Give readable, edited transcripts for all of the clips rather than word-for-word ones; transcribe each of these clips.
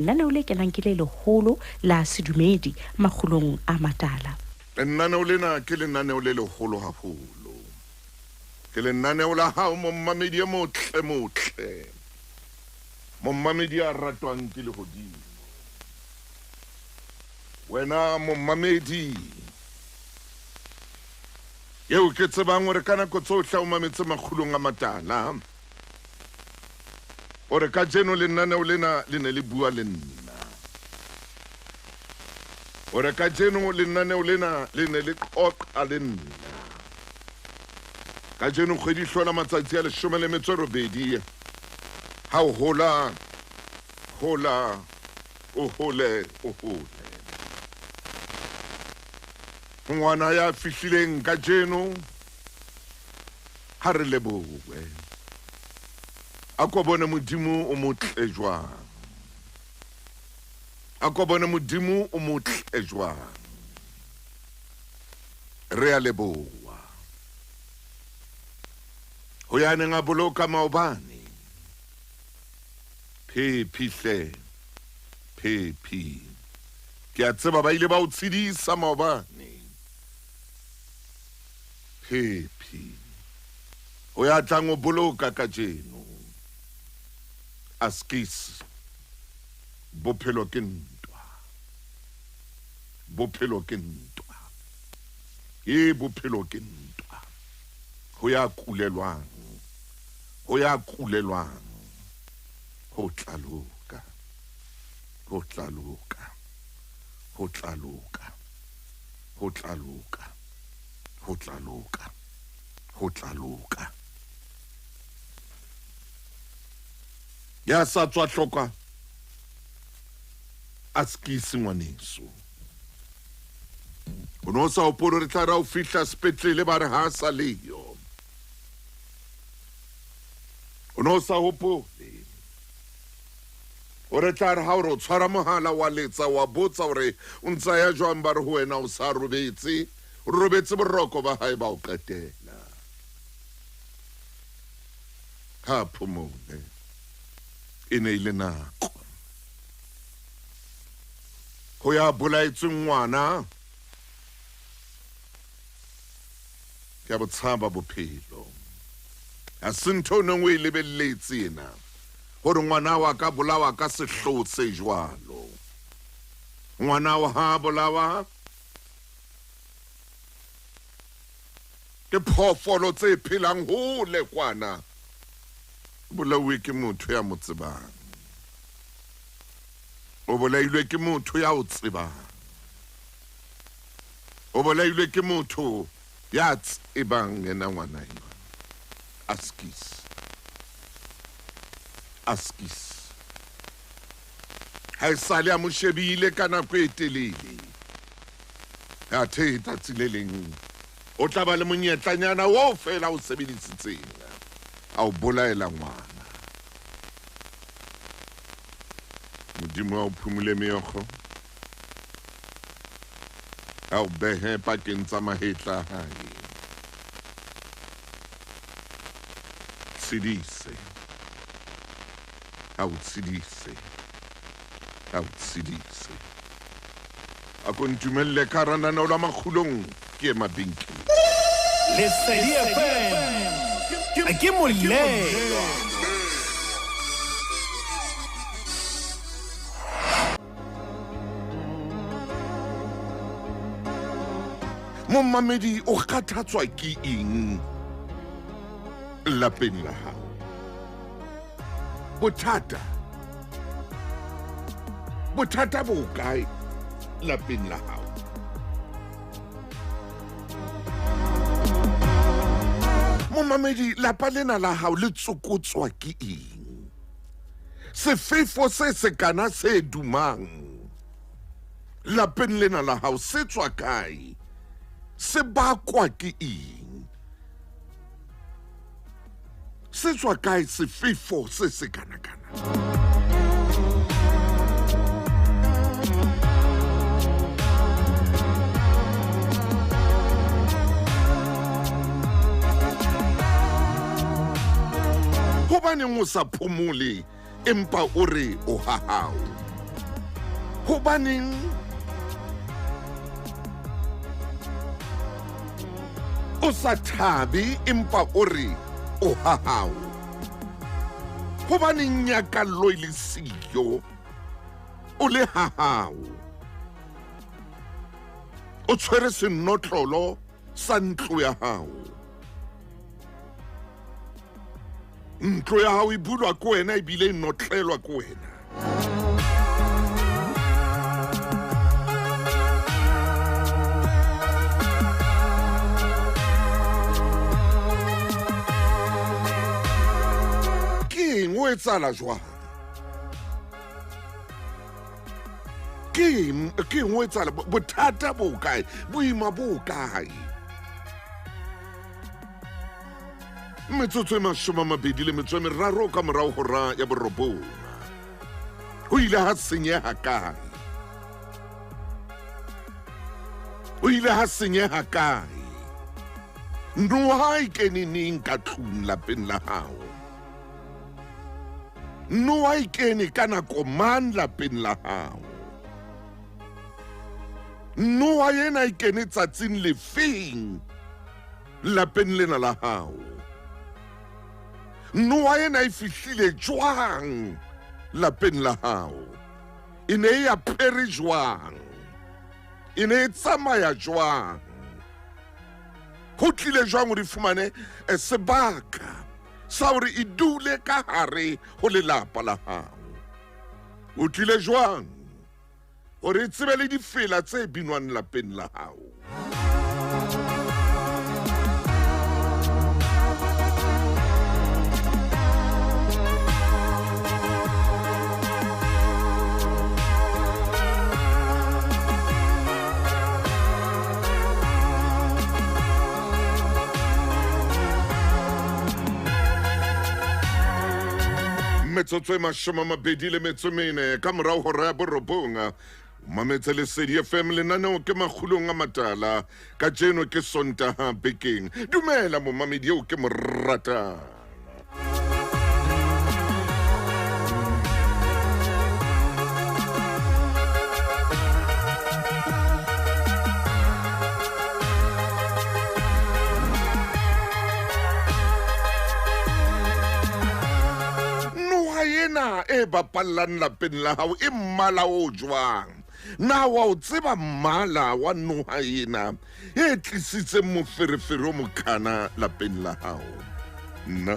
Lenaneo le kenang ke le leholo la sedumedi makgulong a matala. Lenaneo lena ke lenaneo le leholo haholo. Ke lenaneo la hao mommamedi e motle motle, mommamedi ya ratwang ke lehodimo. Wena mommamedi eo ke tsebang hore ka nako tsohle o mametse makgulong a matala, O re, Kajeno lenaneo lena le ne le bua le nna. O re, Kajeno lenaneo lena le ne le qoqa le nna. Kajeno kgwedi e hlola matsatsi a 18. Ha o hola, hola, o hole, o hole. Ngwana ya fihlileng kajeno Ha re lebohe. A ko bone Modimo o motle jwang. A ko bone Modimo o motle jwang. Re a leboha. Ho ya neng a boloka maobane. Phephi hle. Phephi. Ke a tseba ba ile ba o tshedisa maobane. Phephi. O ya tlang o boloka kajeno. Askies. Bophelo ke ntwa. Bophelo ke ntwa. E bophelo ke ntwa. Ho ya kulelwang. Ho ya kulelwang. Ho tla loka. Ho tla loka. Ho tla loka. Ho tla loka. Ho tla loka. Ho tla loka. Ya sa tswa hloka a skisi ngwaneso. O ne o sa hopole re tla ra o fihla sepetlele ba re ha a sa leyo. O ne o sa hopole. O re tla re ha o re o tshwara mohala wa letsa wa botsa hore o ntsa ya jwang ba re ho wena o sa robetse. O robetse boroko ba hae ba o qetela. Ha phomole. E ne e le nako. Ho ya bolaetsweng ngwana. Ke a bo tshaba bophelo. Ha se ntho o neng o e lebelletse ena. Hore ngwana wa ka bolawa ka sehloho se jwalo. Ngwana wa ha bolawa ke phoofolo tse phelang hole kwana. Bolauwe ke motho ya mo tsebang. O bolailwe ke motho ya o tsebang. O bolailwe ke motho ya tsebang yena ngwana enwa. Askies. Askies. Ha esale a mo shebile ka nako e telele. Athe tsatsi le leng o tla ba le monyetlanyana oo feela o sebedisitseng a o bolaela ngwana. Modimo a o phumule meokgo. A o behe pakeng tsa mahetla a hae. Tshedise. A o tshedise. A o tshedise. A ko ntumelle ka hara lenaneo la Makgulong ke ye mabenkeleng. Lesedi FM ke molelwa. Momamedi o kgathatswa ke eng lapeng la hao? Bothata bothata bo kae lapeng la hao? Momamedi, lapa lena la hao le tsokotswa ke eng? Sefefo se sekana se dumang lapeng lena la hao se tswa kae? Se bakwa ke eng? Se tswa kae sefefo se sekanakana? Hobaneng o sa phomole empa o re o ha hao? Hobaneng o sa thabe empa o re o ha hao? Hobaneng nyakallo e le siyo o le ha hao? O tshwere senotlolo sa ntlo ya hao. Ntlo ya hao e bulwa ke wena ebile e notlelwa ke wena. Ke eng o etsahala jwang? Ke eng o etsahala? Bothata bo kae? Boima bo kae? Metsotso e 23 ka morao hora ya 9. Ho ile ha senyeha kae? Ho ile ha senyeha kae? Noha e kene neng ka tlung lapeng la hao? Noha e kene ka nako mang lapeng la hao? Noha ena e kene tsatsing lefeng lapeng lena la hao? Noha ena e fihlile jwang lapeng la hao? E ne e apere jwang? E ne e tsamaya jwang? Ho tlile jwang hore e fumane sebaka sa hore e dule ka hare ho lelapa la hao? O tlile jwang hore e tsebe le difela tse binwang lapeng la hao? Metsotso e 24 ka morao hora ya 9. Mametse Lesedi FM, lenaneo ke Makgulong a Matala. Kajeno ke Sontaha bekeng. Dumela momamedi eo ke mo ratang. E bapallang lapeng la hao e mmala o jwang? Na wa o tseba mmala wa noha ena e tlisitseng moferefere o mokana lapeng la hao? Na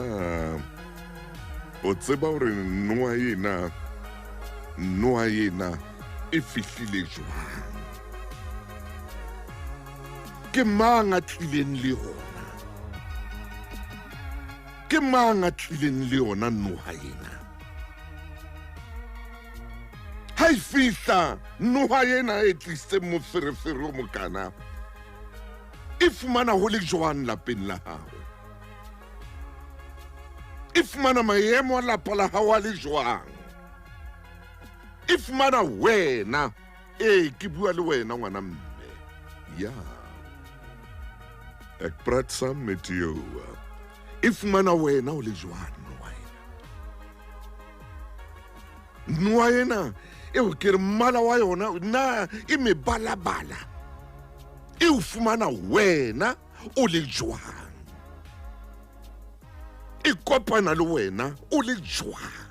o tseba hore noha ena e fihlile jwang? Ke mang a tlileng le yona? Ke mang a tlileng le yona noha ena? Ha e fihla noha ena e tlisitseng moferefere o mokana, e fumana ho le jwang lapeng la hao? E fumana maemo a lapa la hao a le jwang? E fumana wena? Ee, ke bua le wena ngwana mme. Ya, ek praat saam met jou. E fumana wena o le jwang noha ena? Noha ena eo ke re mmala wa yona na e mebalabala, e o fumana wena o le jwang? E kopana le wena o le jwang?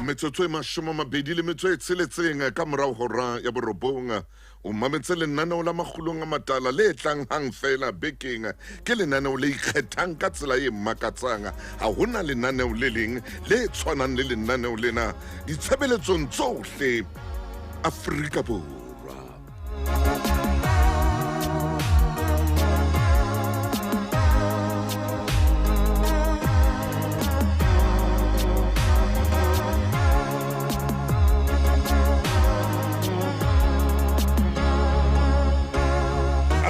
Metsotso e 26 ka morao hora ya 9. O mametse lenaneo la Makgulong a Matala le tlang hang fela bekeng. Ke lenaneo le ikgethang ka tsela e makatsang. Ha hona lenaneo le leng le tshwanang le lenaneo lena ditshebeletsong tsohle Afrika Borwa.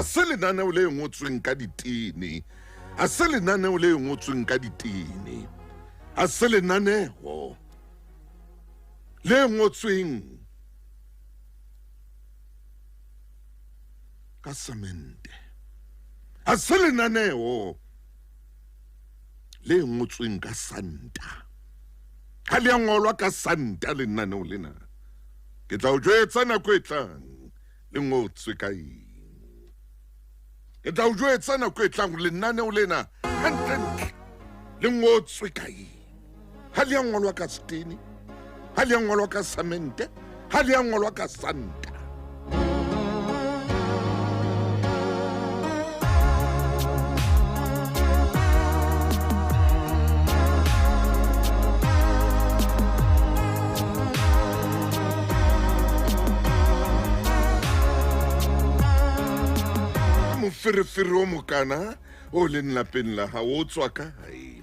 Se lenaneo le ngotsweng ka ditene, a se lenaneo le ngotsweng ka ditene, a se lenaneo le ngotsweng Ka samente. Ha se lenaneo le ngotsweng ka santa. Ha le a ngolwa ka santa lenaneo lena. Ke tla o jwetsa nako e tlang le ngotswe ka eng. Ke tla o jwetsa nako e tlang lenaneo lena hantlentle le ngotswe ka eng. Ha le a ngolwa ka setene, ha le a ngolwa ka samente, ha le a ngolwa ka santa. Moferefere o mokana o leng lapeng la hao o tswa kae?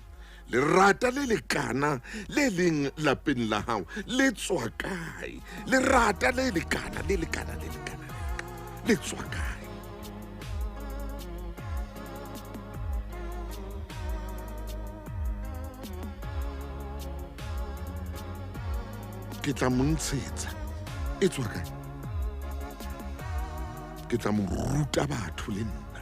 Lerata le lekana le leng lapeng la hao le tswa kae? Lerata le lekana le lekana le lekana le tswa kae? Ke tla mo ntshetsa e tswa kae? Ke tla mo ruta batho le nna.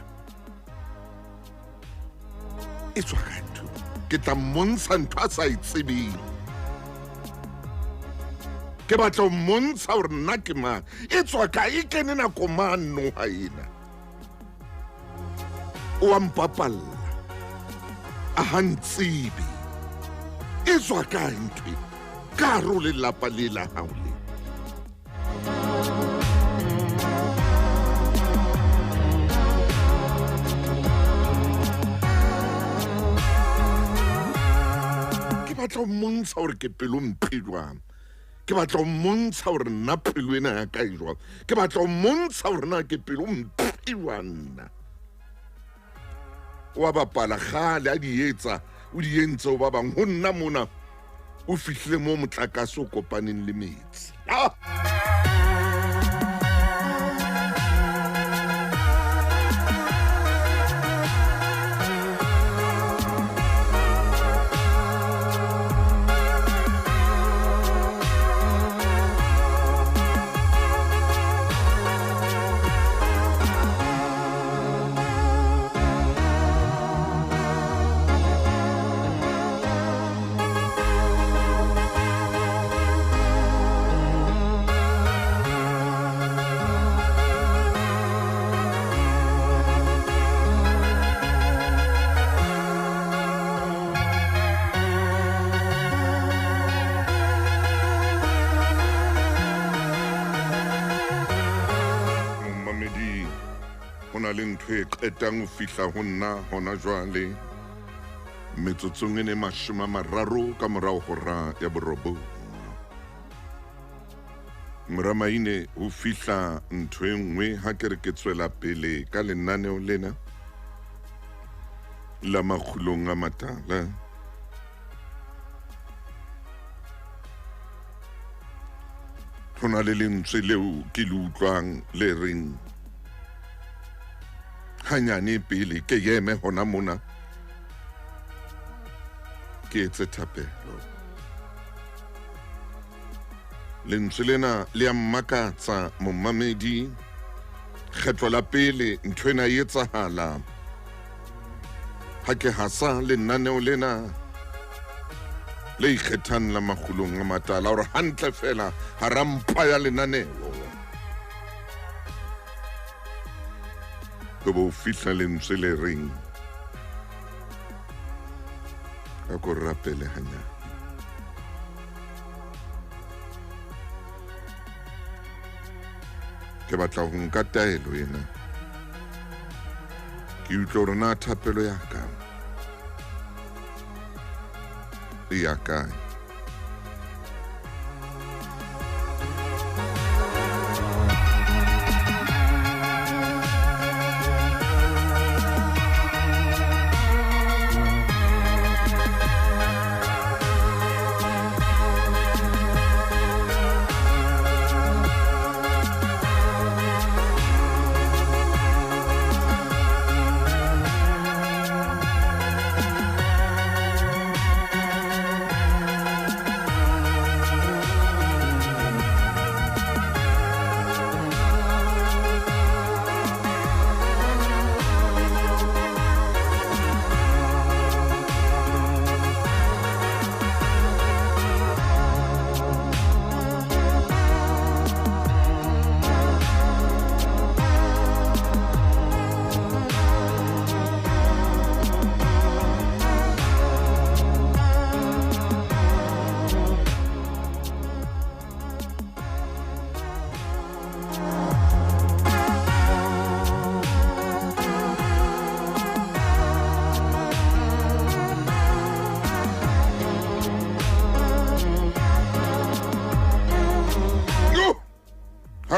E tswa kae ntho? Ke tla mmontsha ntho a sa e tsebeng. Ke batla ho mmontsha hore nna ke mang. E tswa kae? E kene nako mang noha ena? O a mpapalla. A ha ntsebe. E tswa kae ntho e? Ka hare ho lelapa le la hao le. Ke batla ho mmontsha hore ke pelo mpe jwang. Ke batla ho mmontsha hore nna pelo ena ya ka e jwang. Ke batla ho mmontsha hore na ke pelo mpe jwang nna. O a bapala kgale a di etsa, o di entse ho ba bang. Ho nna mona o fihlile moo motlakase o kopaneng le metsi. Ah! Momamedi, ho na le ntho e qetang ho fihla ho nna hona jwale. Metsotsong e ne 30 ka morao hora ya 9. Moramaine ho fihla ntho e nngwe ha ke re ke tswela pele ka lenaneo lena la Makgulong a Matala. Ho na le lentswe leo ke le utlwang le reng hanyane pele ke eme hona mona ke etse thapelo. Lentswe lena le a mmakatsa momamedi. Kgetlo la pele ntho ena e etsahala ha ke hasa lenaneo lena le ikgethang la Makgulong a Matala, hore hantle fela hara mpa ya lenaneo ho bo fihla lentswe le reng a ko rapele hanyane. Ke batla ho nka taelo ena. Ke utlwe hore na thapelo ya ka e ya kae.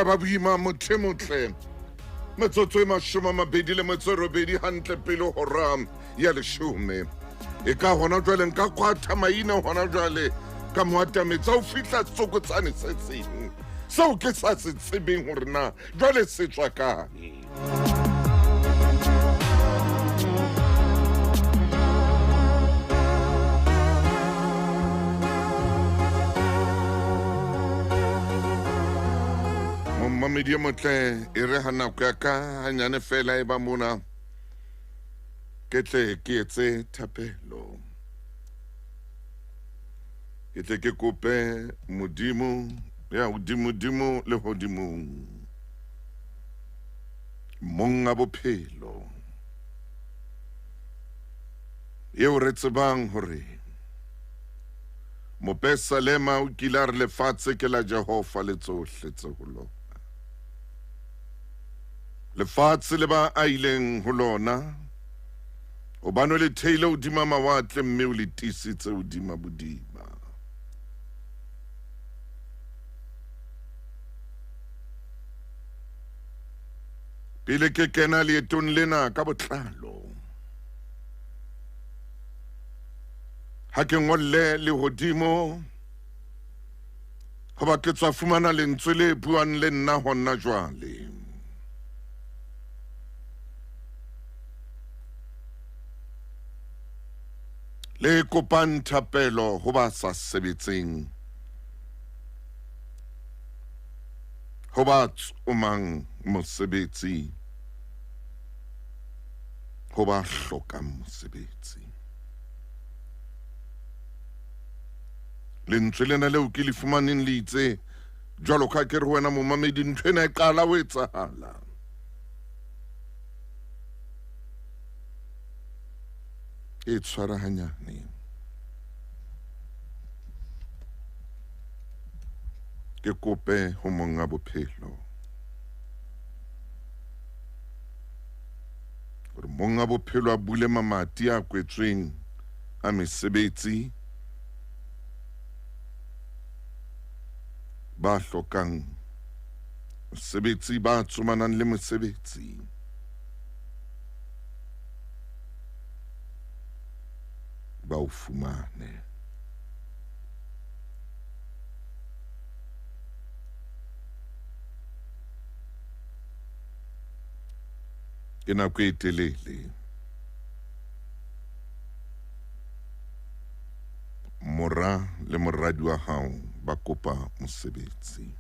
Hwa ba boima motho e motle. Metsotso e 28 hantle pele hora ya 10. E ka hona jwale nka kwatha maina hona jwale ka mo atametsa ho fihla setsokotsane se seng seo ke sa se tsebeng hore na jwale se tswa kae. Momamedi e motle, e re ha nako ya ka hanyane fela e ba mona, ke tle ke etse thapelo. Ke tle ke kope Modimo ya hodimodimo le hodimong, monga bophelo, eo re tsebang hore Mopesalema o kile a re lefatshe ke la Jehova le tsohle tse ho lona. Lefatshe le ba ahileng ho lona, hobane o le theile hodima mawatle mme o le tiisitse hodima bodiba. Pele ke kena leetong lena ka botlalo, ha ke ngolle lehodimo, hoba ke tswa fumana lentswe le buang le nna hona jwale. Le kopang thapelo ho ba sa sebetseng, ho ba tsomang mosebetsi, ho ba hlokang mosebetsi. Lentswe lena leo ke le fumaneng le itse, jwalo ka ke re wena momamedi, ntho ena e qala ho etsahala. E tshwara hanyane. Ke kope ho monga bophelo hore monga bophelo a bule mamati a kwetsweng a mesebetsi, ba hlokang mosebetsi, ba tsomanang le mosebetsi. Ba o fumane. Ke nako e telele mora le moradi wa hao ba kopa mosebetsi.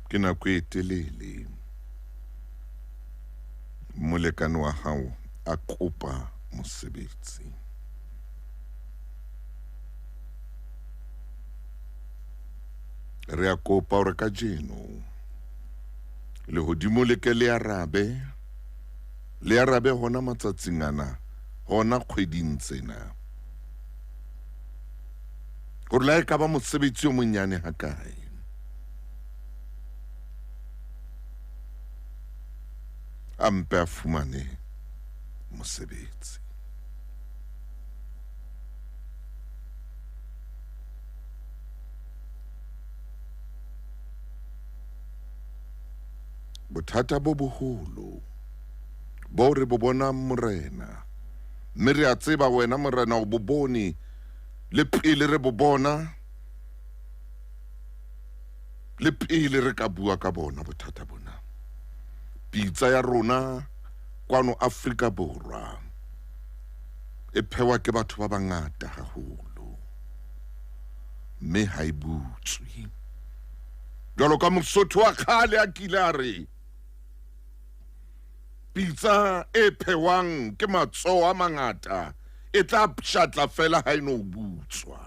Ke nako e telele molekane wa hao a kopa mosebetsi. Re a kopa hore kajeno lehodimo le ke le arabe, le arabe hona matsatsing ana, hona kgweding tsena, hore la e ka ba mosebetsi o monyane hakae, a mpe a fumane mosebetsi. Bothata bo boholo bo re bo bonang Morena, mme re a tseba wena Morena o bo bone le pele re bo bona, le pele re ka bua ka bona bothata bona. Pitsa ya rona kwano Afrika Borwa e phewa ke batho ba bangata haholo, mme ha e butswe. Jwalo ka Mosotho wa kgale a kile a re, pitsa e phewang ke matsoho a mangata e tla pshatla fela ha e no butswa.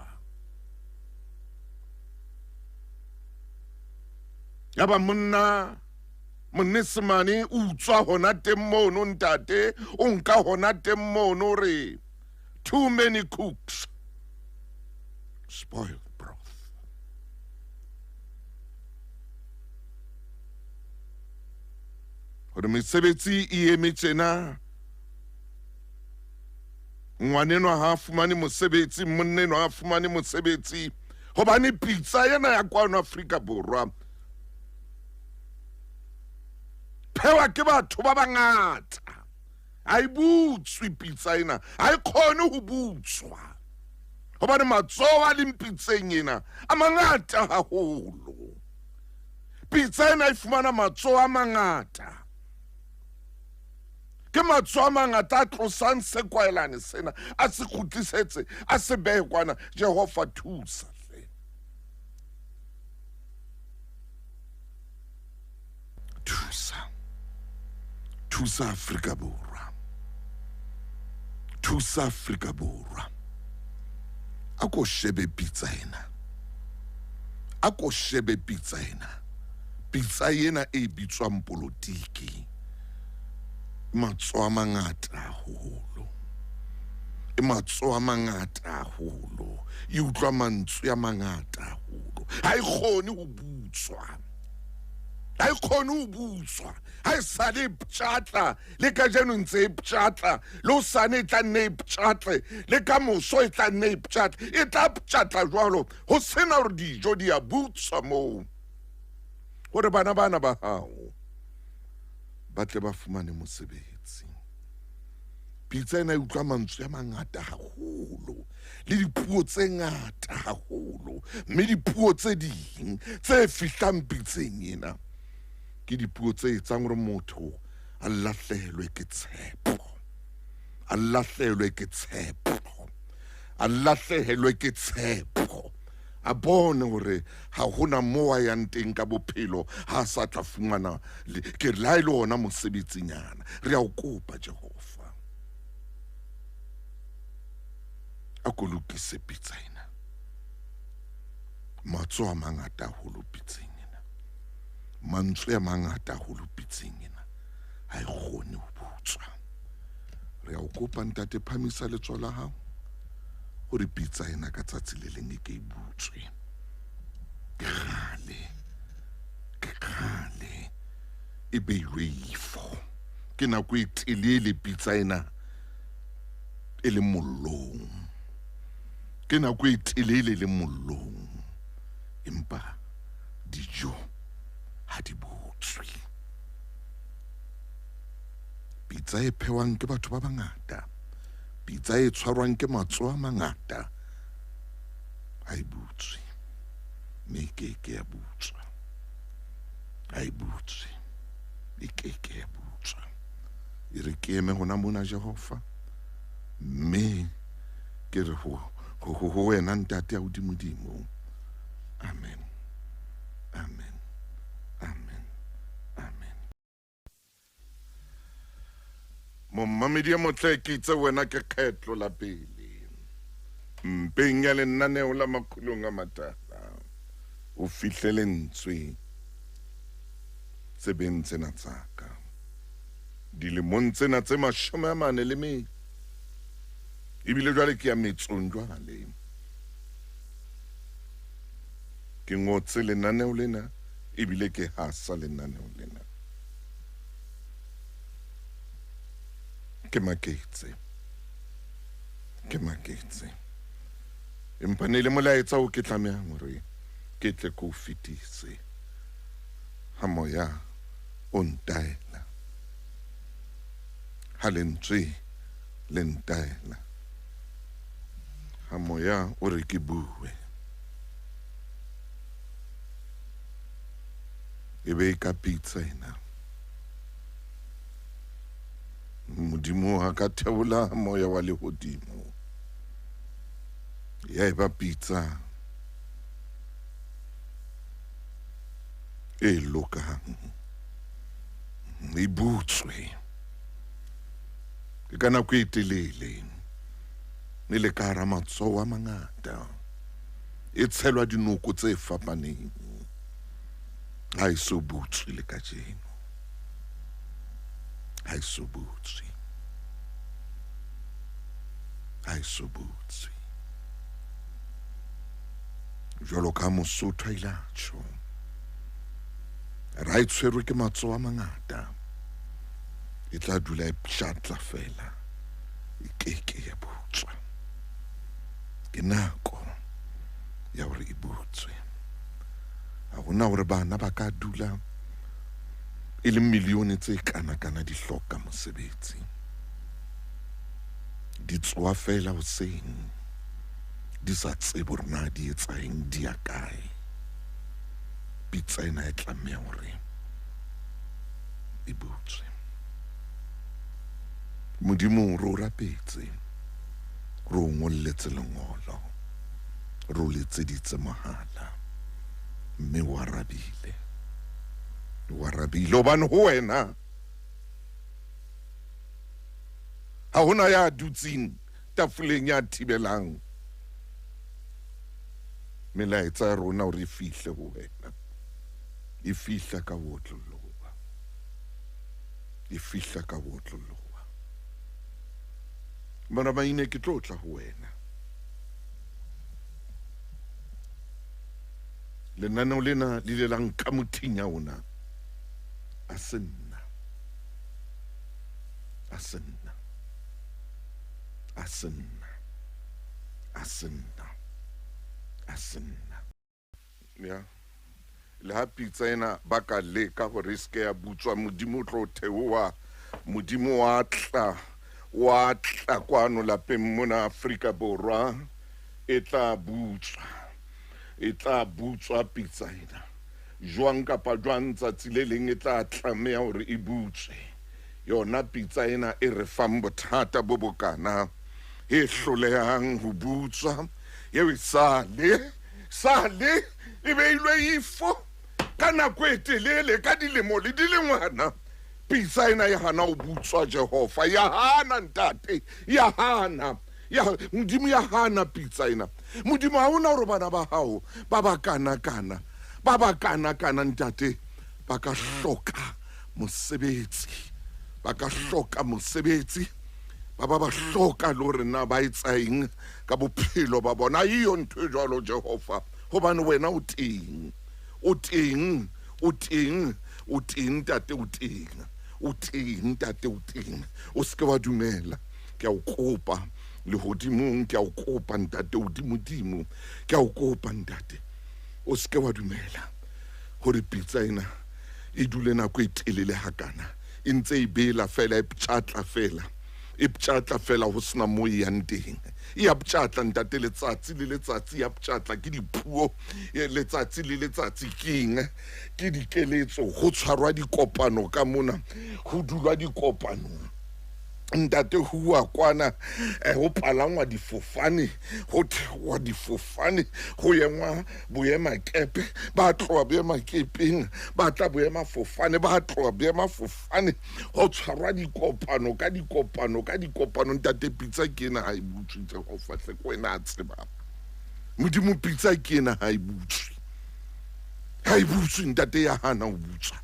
Yaba monna Monesemane o utswa hona teng mono, ntate o nka hona teng mono, re too many cooks spoil broth. Hore mesebetsi e eme tjena, ngwanenwa ha a fumane mosebetsi, monnenwa ha a fumane mosebetsi, Hobane pitsa ena ya kwano Afrika Borwa phewa ke batho ba bangata. Ha e butswe pitsa ena, ha e kgone ho butswa. Hobane matsoho a leng pitseng ena a mangata haholo. Pitsa ena e fumana matsoho a mangata. Ke matsoho a mangata a tlosang sekwaelane sena, a se kgutlisetse, a se behe kwana. Jehova thusa hle. Thusa. Thusa Afrika Borwa. Thusa Afrika Borwa. A ko shebe pitsa ena. A ko shebe pitsa ena. Pitsa ena e bitswang polotiki. Matsoho a mangata haholo. E matsoho a mangata haholo. E utlwa mantswe a mangata haholo. Ha e kgone ho butswa. Ha e kgone ho butswa. Ha e sale e ptjatla, le kajeno ntse e ptjatla, le hosane e tla nne e ptjatle, le ka moso e tla nne e ptjatle. E tla ptjatla jwalo ho sena hore dijo di a butswa moo. Hore bana bana ba hao ba tle ba fumane mosebetsi. Pitsa ena e utlwa mantswe a mangata haholo le dipuo tse ngata haholo, mme dipuo tse ding tse fihlang pitseng ena ke dipuo tse etsang hore motho a lahlehelwe ke tshepo, a lahlehelwe ke tshepo, a lahlehelwe ke tshepo, a bone hore ha hona moo a yang teng ka bophelo ha a sa tla fumana ke re le ha e le ona mosebetsinyana. Re a o kopa Jehova, a ko lokise pitsa ena. Matsoho a mangata haholo pitseng ena, mantswe a mangata haholo pitseng ena, ha e kgone ho butswa. Re a o kopa ntate, phamisa letsoho la hao hore pitsa ena ka tsatsi le leng e ke e butswe. Ke kgale, ke kgale e beilwe ifo. Ke nako e telele pitsa ena e le mollong. Ke nako e telele e le mollong. Empa dijo ha di butswe. Pitsa e phehwang ke batho ba bangata, pitsa e tshwarwang ke matsoho a mangata, ha e butswe, mme e keke ya butswa. Ha e butswe, e keke ya butswa. E re ke eme hona mona Jehova, mme ke re ho ho wena ntate ya hodimodimo. Amen. Amen. Amen. Amen. Momamedi e motle, ke itse wena ke kgetlo la pele mpeng ya lenaneo la Makgulong a Matala. O fihle lentswe tsebeng tsena tsa ka dilemong tsena tse 44 le metso, ebile jwale ke ya metsong jwale. Ke ngotse lenaneo lena ebile ke hasa lenaneo lena. Ke maketse, ke maketse, empa ne le molaetsa o ke tlamehang hore ke tle ke o fetise ha moya o ntaela, ha lentswe le ntaela, ha moya o re ke bue. E be e ka pitsa ena. Modimo a ka theola moya wa lehodimo, ya eba pitsa e lokang, e butswe. Ke ka nako e telele e le ka hara matsoho a mangata, e tshelwa dinoko tse fapaneng, ha e so butswe le kajeno, ha e so butswe, ha e so butswe. Jwalo ka Mosotho a ile a tjho, ra e tshwerwe ke matsoho a mangata, e tla dula e pshatla fela, e keke ya butswa. Ke nako ya hore e butswe. Ha hona hore bana ba ka dula e le milione tse kana-kana di hloka mosebetsi. Di tsoha feela hoseng di sa tsebe hore na di etsa eng, di ya kae. Pitsa ena e tlameha hore e butswe. Modimo re o rapetse, re o ngolletse lengolo, re o letseditse mohala, mme o arabile. O arabile hobane ho wena ha hona ya dutseng tafoleng ya thibelang melaetsa ya rona hore e fihle ho wena. E fihla ka ho otloloha. E fihla ka ho otloloha. Mara maine ke tlo tla ho wena. Lenaneo lena le ile la nka mothinya ona. A se nna. A se nna. A se nna. A se nna. A se nna. Ya. Le ha pitsa ena ba ka leka hore e se ke ya butswa, Modimo o tlo theoha. Modimo wa tla, wa tla kwano lapeng mona Afrika Borwa. E tla butswa. E tla butswa pitsa ena. Jwang kapa jwang tsatsi le leng e tla tlameha hore e butswe. Yona pitsa ena e re fang bothata bo bokana, e hlolehang ho butswa, eo e sale, sale e beilwe ifo ka nako e telele, ka dilemo le dilengwana. Pitsa ena e hana ho butswa, Jehova. Ya hana, Ntate. Ya hana. Ya, Modimo ya hana pitsa ena. Modimo, ha hona hore bana ba hao ba ba kana-kana, ba ba kana-kana, Ntate, ba ka hloka mosebetsi. Ba ka hloka mosebetsi. Ba ba ba hloka le hore na ba etsa eng ka bophelo ba bona. Ha eyo ntho e jwalo, Jehova, hobane wena o teng. O teng, o teng, o teng, Ntate, o teng. O teng, Ntate, o teng. O se ke wa dumela. Ke a o kopa lehodimong, ke a o kopa, Ntate, hodimodimo. Ke a o kopa, Ntate, o se ke wa dumela hore pitsa ena e dule nako e telele hakana, e ntse e bela feela, e ptjatla feela, e ptjatla feela ho sena moo e yang teng. E a ptjatla, Ntate, letsatsi le letsatsi e a ptjatla. Ke dipuo, letsatsi le letsatsi ke eng? Ke dikeletso, ho tshwarwa dikopano ka mona, ho dulwa dikopanong. Ntate, ho uwa kwana, ho palangwa difofane, ho theoha difofane, ho engwa boemakepe, ba tloha boemakepeng, ba tla boemafofane, ba tloha boemafofane, ho tshwarwa dikopano ka dikopano ka dikopano. Ntate, pitsa ke ena ha e butswe, Jehova hle, ke wena a tsebang. Modimo, pitsa ke ena ha e butswe. Ha e butswe, Ntate, ya hana ho butswa.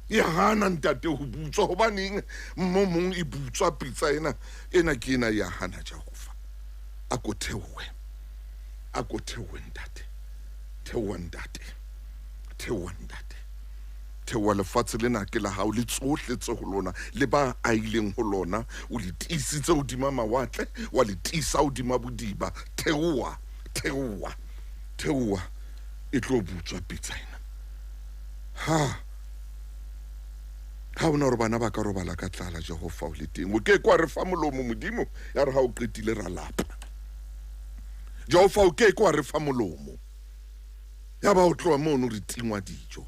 Ya hana, Ntate, ho butswa. Hobaneng mo mong e butswa pitsa ena? Ena ke ena ya hana, Jehova. A ko theohe. A ko theohe, Ntate. Theoha, Ntate. Theoha, Ntate. Theoha, lefatshe lena ke la hao le tsohle tse ho lona le ba ahileng ho lona. O le tiisitse hodima mawatle, wa le tiisa hodima bodiba. Theoha, theoha, theoha. E tlo butswa pitsa ena. Ha ha ona hore bana ba ka robala ka tlala, Jehova o le teng. O ke ke wa re fa molomo, Modimo, ya re ha o qetile ra lapa. Jehova, o ke ke wa re fa molomo, ya ba o tloha mono re tingwa dijo.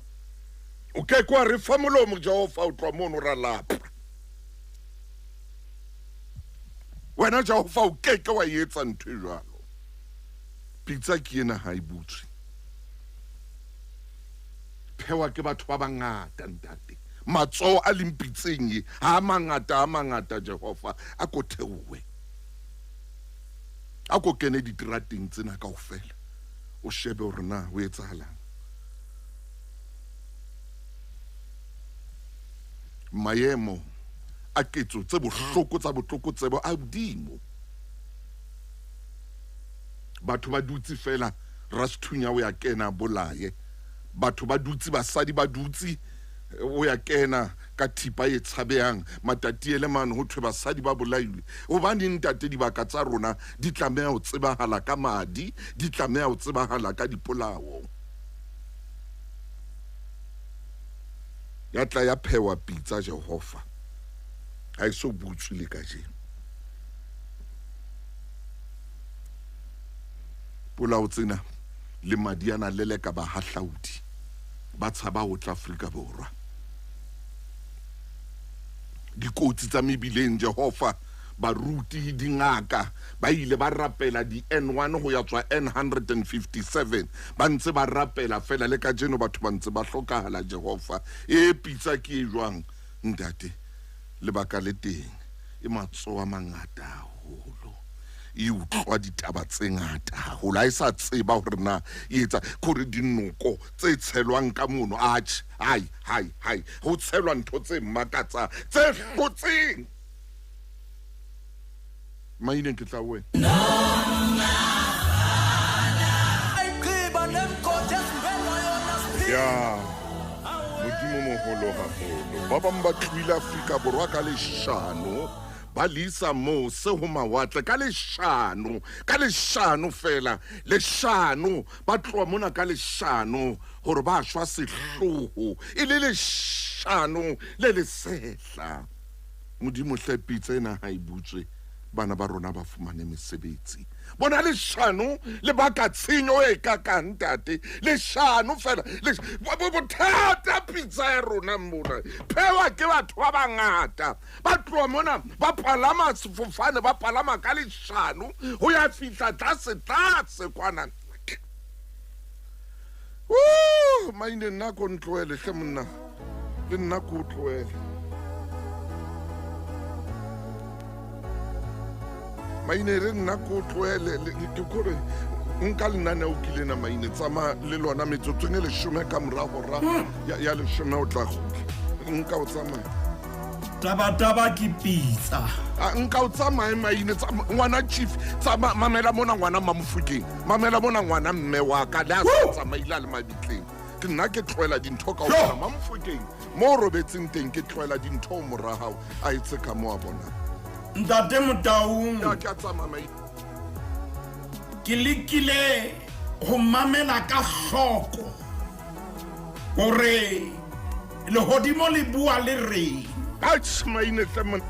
O ke ke wa re fa molomo, Jehova, o tloha mono ra lapa. Wena Jehova, o ke ke wa etsa ntho e jwalo. Pitsa ke ena ha e butswe. Phewa ke batho ba bangata, Ntate. Matsoho a leng pitseng e ha a mangata, a mangata, Jehova. A ko theohe. A ko kene diterateng tsena kaofela. O shebe hore na ho etsahalang. Maemo a ketso tse bohloko tsa botlokotsebe a hodimo. Batho ba dutse feela, Rasthunya o ya kena a bolaye. Batho ba dutse, basadi ba dutse, o ya kena. ka thipa e tshabehang Matatiele mane ho thwe basadi ba bolailwe. Hobaneng ntate dibaka tsa rona di tlameha ho tsebahala ka madi, di tlameha ho tsebahala ka dipolao? Ya tla ya phewa pitsa Jehova. Ha e so butswe le kajeno. Polao tsena le madi ana leleka bahahlaudi ba tshaba ho tla Afrika Borwa. Dikotsi tsa mebileng Jehova, baruti, dingaka ba ile ba rapela di-N1 ho ya tswa N157 ba ntse ba rapela fela le kajeno batho ba ntse ba hlokahala Jehova. E pitsa ke e jwang ntate? Lebaka le teng e matsoho a mangata haholo, e utlwa ditaba tse ngata haholo, ha e sa tseba hore na e etsa kore dinoko tse tshelwang ka mono. Atjhe, hai hai hai, ho tshelwa ntho tse makatsang tse hlotseng maineng. Ke tla wena ya Modimo moholo haholo. Ba bang ba tlohile Afrika Borwa ka leshano, ba le isa mose ho mawatle ka leshano, ka leshano fela, leshano. Ba tloha mona ka leshano hore ba shwa sehloho, e le leshano le lesehla. Modimo hle, pitsa ena ha e butswe, bana ba rona ba fumane mesebetsi. Bona leshano le baka tshenyo e kakang ntate, leshano fela bothata. Pitsa ya rona mona phewa ke batho ba bangata, ba tloha mona ba palama sefofane, ba palama ka leshano ho ya fihla tlase tlase kwana. Maine nna ko ntlohele hle monna, le nna ko tlohele maine, re nna ko tlohele. Ke kore nka lenaneo kile na maine, tsamaya le lona metsotsong e 10 ka mora hora ya 10 o tla kgutla. Nka o tsamaya. Taba ke pitsa. Nka o tsamaye maine, ngwana chief, tsama mamela mona ngwana Mamofokeng, mamela mona ngwana mme wa ka le a sa tsamaile a le mabitleng. Ke nna ke tlohela dintho ka ofela Mamofokeng mo o robetseng teng, ke tlohela dintho mora hao a etse ka mo a bonang. Ntate Motaung, ke a tsamaya maine. Ke lekile ho mamela ka hloko hore lehodimo le bua le reng. Atjhe maine hle monna.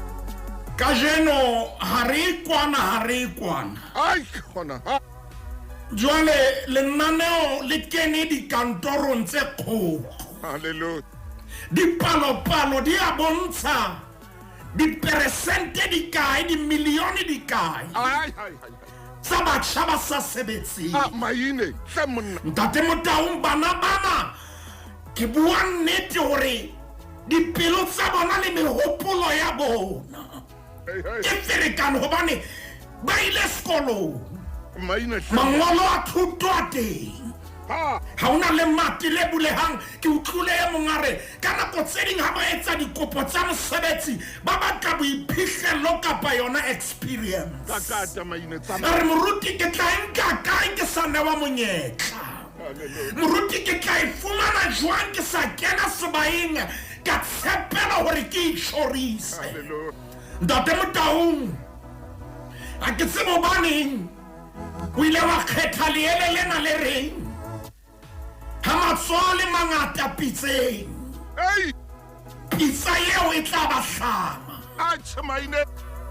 Kajeno ha re kwana, ha re kwana. Ai kgona ha. Jwale lenaneo le kene dikantorong tse kgolo. Hallelujah. Dipalopalo di a bontsha diperesente di kae, dimilione di kae Ai ai ai. tsa batjha ba sa sebetseng. Ah maine hle monna. Ntate Motaung, bana bana ke bua nnete hore dipelo tsa bona le mehopolo ya bona ke ferekane hobane ba ile sekolong, Maine hle. mangolo a thuto a teng, Ha. ha hona le mati le bulehang. Ke utlwile e mong a re ka nako tse ding ha ba etsa dikopo tsa mosebetsi ba batla boiphihlello kapa yona experience. Kakata maine tsamaya. A re moruti ke tla e nka kae ke sa newa monyetla? Moruti ke tla e fumana jwang ke sa kena sebaeng ka tshepela hore ke itjhorise? Hallelujah. Ntate Motaung, ha ke tsebe hobaneng o ile wa kgetha leele lena le reng ha matsoho le mangata pitseng, Ei. pitsa eo e tla ba hlama. Atjhe maine.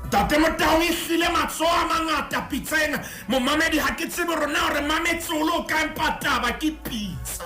Ntate Motaung, e hlile matsoho a mangata pitseng. Momamedi, ha ke tsebe rona hore mametse o lo kae, empa taba ke pitsa,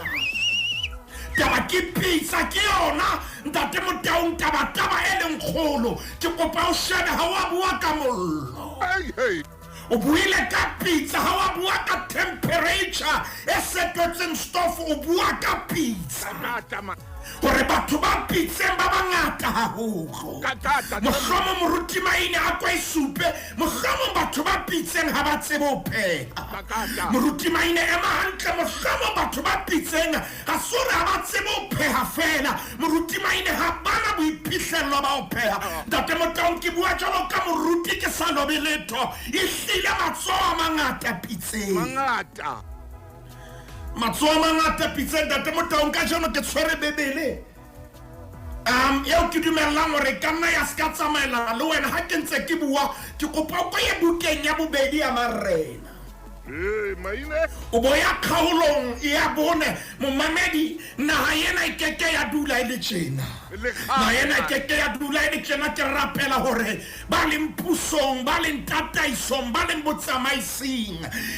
taba ke pitsa ke yona. Ntate Motaung, taba e leng kgolo, ke kopa o shebe ha wa bua ka mollo, Ei hey. o buile ka pitsa. Ha wa bua ka temperature e setotseng stove, o bua ka pitsa, Kakata ma. hore batho ba pitseng ba bangata haholo. Kakata. Mohlomong moruti Maine a ko e supe, mohlomong batho ba pitseng ha ba tsebe ho pheha. Kakata. Moruti Maine, ema hantle, mohlomong batho ba pitseng ha se hore ha ba tsebe ho pheha fela, moruti Maine, ha bana boiphihlello ba ho pheha. Ntate Motaung, ke bua jwalo ka moruti ke sa lobe letho, e hlile matsoho a mangata pitseng. Mangata. Matsoho a mangata pitseng. Ntate Motaung, kajeno ke tshwere Bebele. eo ke dumellang hore e ka nna ya se ka tsamaelana le wena ha ke ntse ke bua, ke kopa o ko ye bukeng ya bobedi ya Marena. Ee, maine. O bo ya kgaolong ya bone, momamedi, naha ena e keke ya dula e le tjena. Le Naha ena e kgale. keke ya dula e le tjena. Ke rapela hore ba leng pusong, ba leng tataisong, ba leng botsamaising,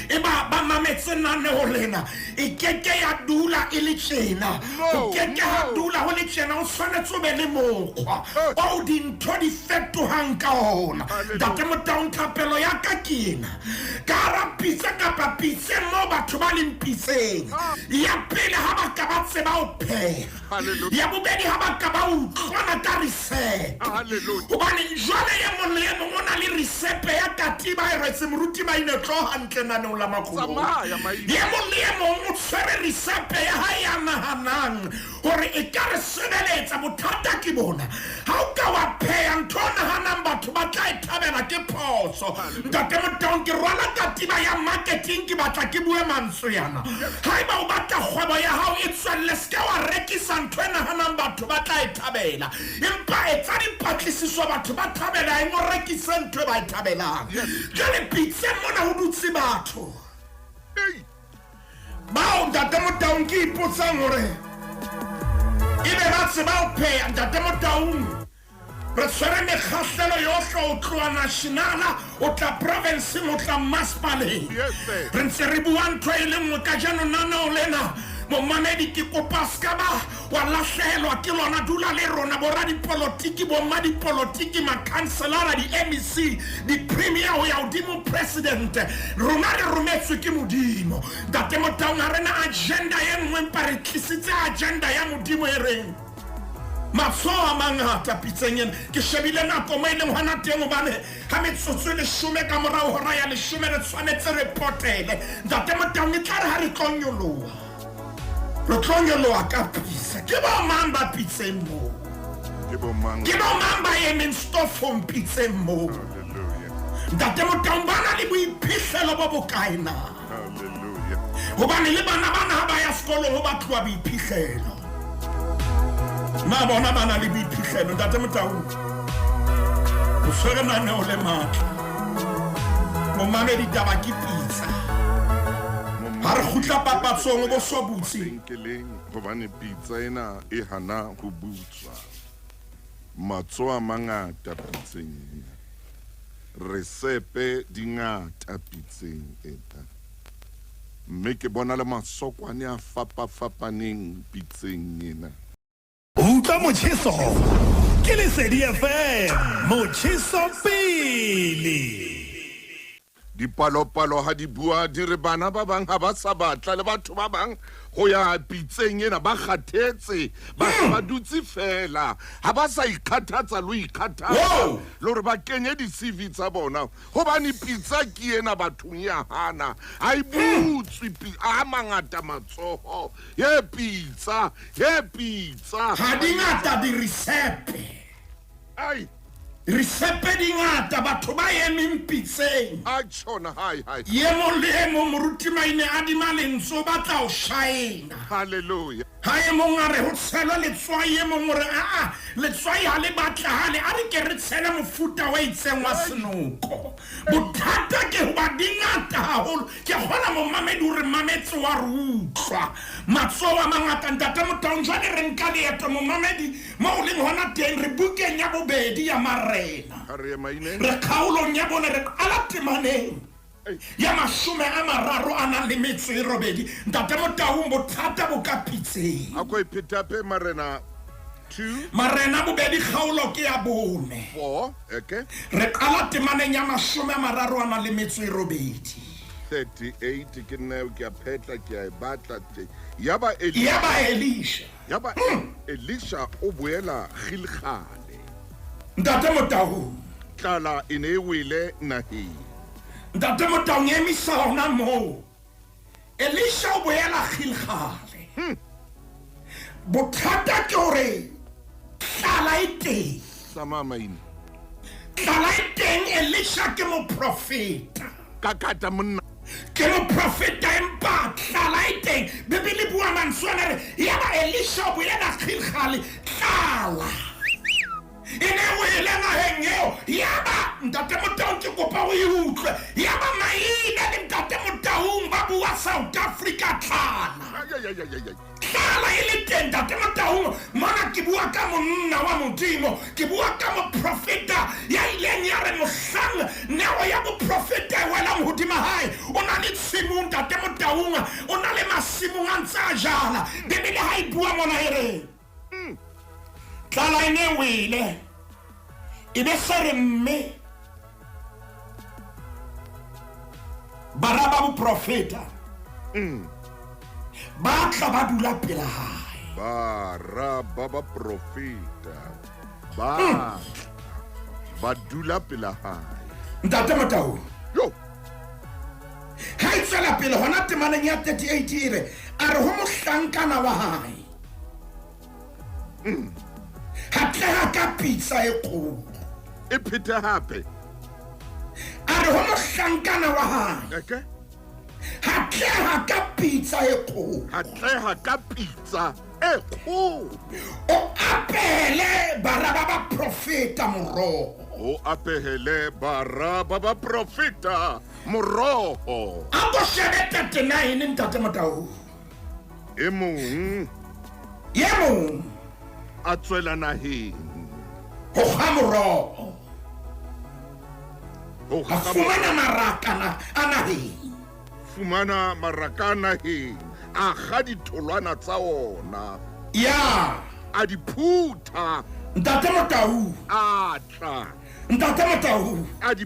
e ba ba mametse naneo lena. E keke ya dula e le tjena. No, Ho keke ha no. dula ho le tjena. O tshwanetse o be le mokgwa oo dintho di fetohang ka ona. Hallelujah. Ntate Motaung, thapelo ya ka ke ena. Ka hara pitsa kapa pitseng moo batho ba leng pitseng, ya pele ha ba ka ba tseba ho pheha, Hallelujah. ya bobedi ha ba ka ba utlwana ka risepe. Hallelujah. Hobane jwale e mong le e mong o na le risepe ya katiba e rwetse. Moruti Maine, tlo hantle naneong la Makgolong. Tsamaya, Maine. E mong le e mong o tshwere risepe ya hae ya nahanang hore e ka re sebeletsa. Bothata ke bona, ha o ka wa pheha ntho o nahanang batho ba tla e thabela, ke phoso. Ntate Motaung, ke rwala katiba ya marketing, ke batla ke bue mantswe yana. Haeba o batla kgwebo ya hao e tswelle, se ke wa rekisa ntho e nahanang batho ba tla e thabela, empa etsa dipatlisiso, batho ba thabela eng, o rekise ntho e ba e thabelang. Jwale pitseng mona ho dutse batho Ei, bao, Ntate Motaung, ke ipotsang hore ebe ba tseba ho pheha. Ntate Motaung, re tshwere mekgahlelo yohle, o tloha nationala, o tla provinceng, o tla masepaleng. Yes, sir. Re ntse re bua ntho e le nngwe kajeno. Naneo lena, momamedi, ke kopa se ka ba wa lahlehelwa ke lona. Dula le rona. Boradipolotiki, bommadipolotiki, makhanselara, di-MEC, di-premier, ho ya hodimo, president, rona re rometswe ke Modimo. Ntate Motaung, ha re na agenda e nngwe, empa re tlisitse agenda ya Modimo e reng matsoho a mangata pitseng ena. Ke shebile nako mo e leng hona teng, hobane ha metsotso e 10 ka morao hora ya 10 re tshwanetse re potele. Ntate Motaung, e tla re ha re tlo nyoloha, re tlo nyoloha ka pitsa. Ke bo mang ba pitseng moo? Ke bo mang? Ke bo mang ba emeng stofong pitseng moo? Hallelujah. Ntate Motaung, ba na le boiphihlelo bo bokae na? Hallelujah. Hobane le bana bana ha ba ya sekolong ho batluwa boiphihlelo, na bona ba na le boiphihlelo? Ntate Motaung, o tshwere naneo le matla. Momamedi, taba ke pitsa. Ha re kgutla papatsong, o bo so butse. Mabenkeleng, hobane pitsa ena e hana ho butswa. Matsoho a mangata pitseng ena, resepe di ngata pitseng ena, mme ke bona le masokwane a fapafapaneng pitseng ena. Utlwa motjheso ke Lesedi FM, motjheso pele. Dipalopalo ha di bua di re bana ba bang ha ba sa batla le batho ba bang ho ya pitseng ena, ba kgathetse, ba se ba dutse fela, ha ba sa ikgathatsa le ho ikgathatsa Wow! le hore ba kenye di-CV tsa bona, hobane pitsa ke ena bathong ya hana, ha e butswe. A mangata matsoho ye pitsa, ye pitsa. Ha di ngata dirisepe. Ai. Risepe di ngata, batho ba emeng pitseng. A tjhona, hai hai. Ye mong le e mong, moruti Maine, adima lentswe, o batla ho shaena. Halleluja. Ha e mong a re ho tshelwe letswai, e mong o re aa, letswai ha le batlahale, a re ke re tshele mofuta o itseng wa senoko. Bothata ke hoba di ngata haholo. Ke kgona, momamedi, o re mametse, wa re utlwa, matsoho a mangata. Ntate Motaung, jwale re nka leeto, momamedi, mo o leng hona teng. Re bukeng ya bobedi ya Marena. Ha re ye, Maine. Re kgaolong ya bone, re qala temaneng Ei. ya 38. Ntate Motaung, bothata bo ka pitseng. A ko e phetape, Marena 2. Marena bobedi, kgaolo ke ya bone. 4, okay. Re qala temaneng ya 38. 38 ke nna eo, ke a phetla, ke a e batla te yaba Eli- Ya ba Elisha. Yaba Elisha o boela Gilgale. Ntate Motaung. Tlala e ne e wele naheng. Ntate Motaung, emisa hona moo. Elisha o boela Gilgale. Bothata ke hore tlala e teng. Tsamaya, Maine. Tlala e teng. Elisha ke moprofeta. Ka kata monna. Ke moprofeta, empa tlala e teng. Bebele bua mantswe ana, re yaba Elisha o boela Gilgale, tlala. Ntate Motaung ke kopa o e utlwe. Yaba Maine le Ntate Motaung ba bua South Africa tlala. Tlala e le teng Ntate Motaung. Mona ke bua ka monna wa Modimo, ke bua ka moprofeta ya ileng ya re mohlang neo ya boprofeta e welang hodima hae, o na le tshimong Ntate Motaung, o na le masimong a ntse a jala. Bibele ha e bua mona e re tlala e ne e wele e be se re mme bara ba boprofeta ba tla ba dula pela hae. Bara ba baprofeta ba tla ba dula pela hae. Ntate Motau, Yo, ha e tswela pele hona temaneng ya 38 e re a re ho mohlankana wa hae, hatleha ka pitsa e kgolo. E phete hape. A re ho mohlankana wa hae, Okay. hatleha ka pitsa e kgolo. Hatleha ka pitsa e kgolo. O apehele bara ba baprofeta moroho. O apehele bara ba baprofeta moroho. A ko shebe 39 Ntate Motau. E mong Ye mong a tswela naheng ho kga moroho. Ho A kga fumana marakana a naheng. Fumana maraka a naheng, a kga ditholwana tsa ona. Ya. A di phutha. Ntate Motau. A tla. Ntate Motau. A di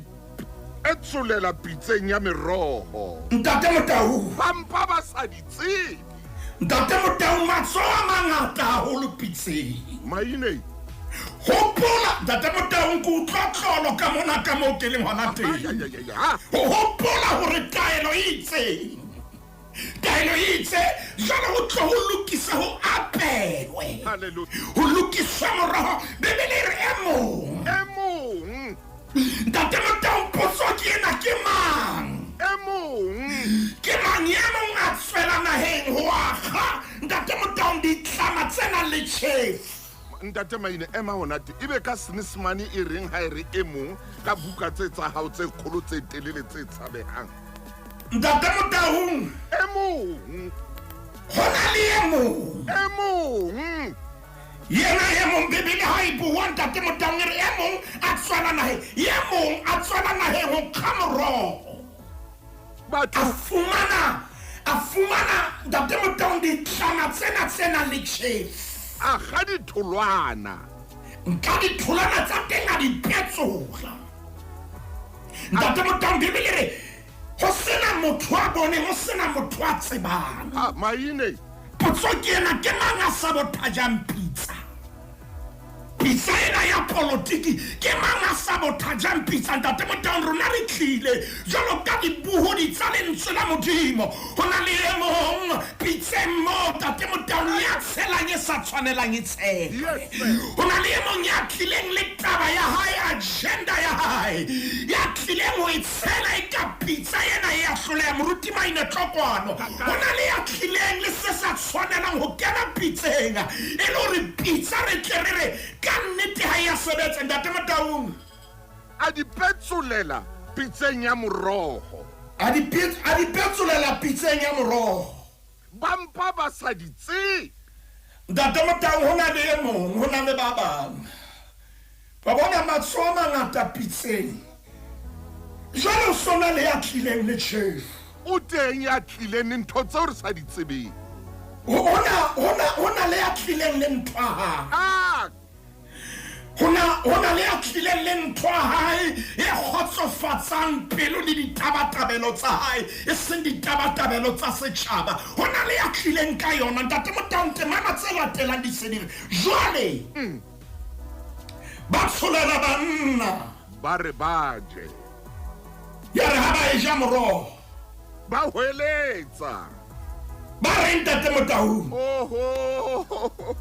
etsolela pitseng ya meroho. Ntate Motau. Ba mpa ba sa di tsebe. Ntate Motau, matsoho a mangata haholo pitseng. Maine. Hopola, Ntate Motau, ke utlwa tlolo ka mona ka moo ke leng hona teng. Ay, ay, ay, ay, ah. Ho hopola hore taelo e itseng. Taelo e itse, jwale ho tlo ho lokisa ho apewe. Hallelujah. Ho lokiswa moroho, Bibele e re e mong. E mong. Ntate Motau, potso ke ena, ke mang? E mong. Ke mang e mong a tswela naheng ho akga? Ntate Motau, ditlama tse nang le tjhefu. Ntate Maine, ema hona teng. Ebe ka Senyesemane e reng ha e re e mong ka buka tse tsa hao tse kgolo tse telele tse tshabehang? Ntate Motaung. E mong. Ho na le e mong. E mong. Yena e mong, Bibele ha e bua Ntate Motaung e re e mong a tswela naheng, e mong a tswela naheng ho kga moroho. Batho. A fumana Ntate Motaung ditlama tsena tse nang le tjhefu. A kga ditholwana. Nka ditholwana tsa teng a di petsola. Ntate Motaung, Bibele re ho sena motho a boneng, ho sena motho a tsebang. Ah, Maine. Potso ke ena, ke mang a sabotajang pitsa? Pitsa ena ya politiki, ke mang a sabotajang pitsa? Ntate Motaung, rona re tlile jwalo ka dibohodi tsa lentswe la Modimo. Ho na le e mong pitseng moo, Ntate Motaung, ya tshelang e sa tshwanelang e tshele. Yes, sir. Ho na le e mong ya tlileng le taba ya hae, agenda ya hae, ya tlileng ho e tshela e ka pitsa ena e ya hloleha. Moruti Maine Tlokwano. Ho na le ya tlileng le se sa tshwanelang ho kena pitseng, e le hore pitsa re tle re re ka nnete ha e ya sebetsa. Ntate Motaung. A di petsolela pitseng ya moroho. A di petsolela pitseng ya moroho. Ba mpa ba sa di tsebe. Ntate Motaung, ho na le e mong, ho na le ba bang. Ba bona matsoho a mangata pitseng. Jwale o sona le ya tlileng le tjhefu. O teng ya tlileng le ntho tseo re sa di tsebeng. Ho na le ya tlileng le ntho ya hae. Ah! Ho na le ya tlileng le ntho ya hae e kgotsofatsang pelo le ditabatabelo tsa hae, e seng ditabatabelo tsa setjhaba. Ho na le ya tlileng ka yona. Ntate Motaung, temana tse latelang di se di re jwale ba tsholela banna. Ba re ba je. Ya re ha ba e ja moroho. Ba hweletsa. Ba re Ntate Motaung. Oho.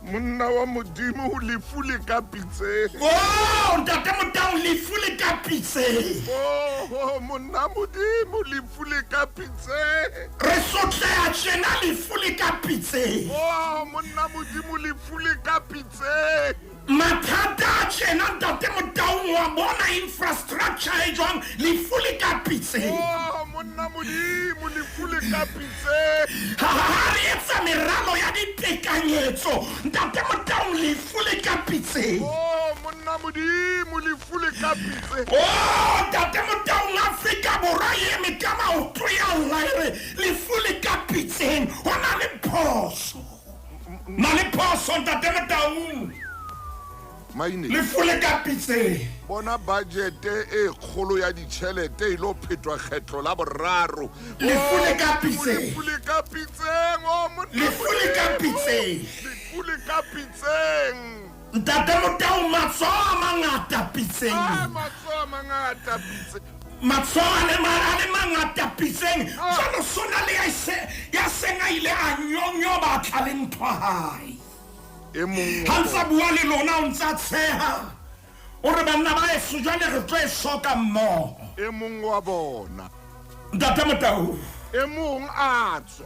Monna wa Modimo, lefu le ka pitseng. Oh, Ntate Motaung, lefu le ka pitseng. Oh, monna Modimo, lefu le ka pitseng. Re sotleha tjena, lefu le ka pitseng. Oh, monna Modimo, lefu le ka pitseng. Mathata a tjena, Ntate Motaung, wa bona tjhae jwang, lefu le ka pitseng. Oh, monna Modimo, lefu le ka pitseng. Ha re etsa meralo ya ditekanyetso, Ntate Motaung, lefu le ka pitseng. Oh, monna Modimo, lefu le ka pitseng. Oh, Ntate Motaung, Afrika Borwa e eme ka maoto ya lla e re lefu le ka pitseng. Ho na le phoso. Na le phoso, Ntate Motaung. Maine. Lefu le ka pitseng. Bona bajete e kgolo ya ditjhelete e lo phetwa kgetlo la boraro. Lefu le ka pitseng. Lefu le ka pitseng. Oh, monna Lefu le ka Modimo. pitseng. Lefu le ka pitseng. Ntate Motaung, matsoho a mangata pitseng. Ah, matsoho a mangata pitseng. Matsoho a le a le mangata pitseng. Ah. Jwalo sona le ya seng a ile a nyonyoba tla le ntho ya hae. E mong Ha ntsa bua le lona o ntsa tsheha. O re banna ba heso jwale re tlo e soka mmoho. E mong wa bona. Ntate Motaung. E mong a tswa.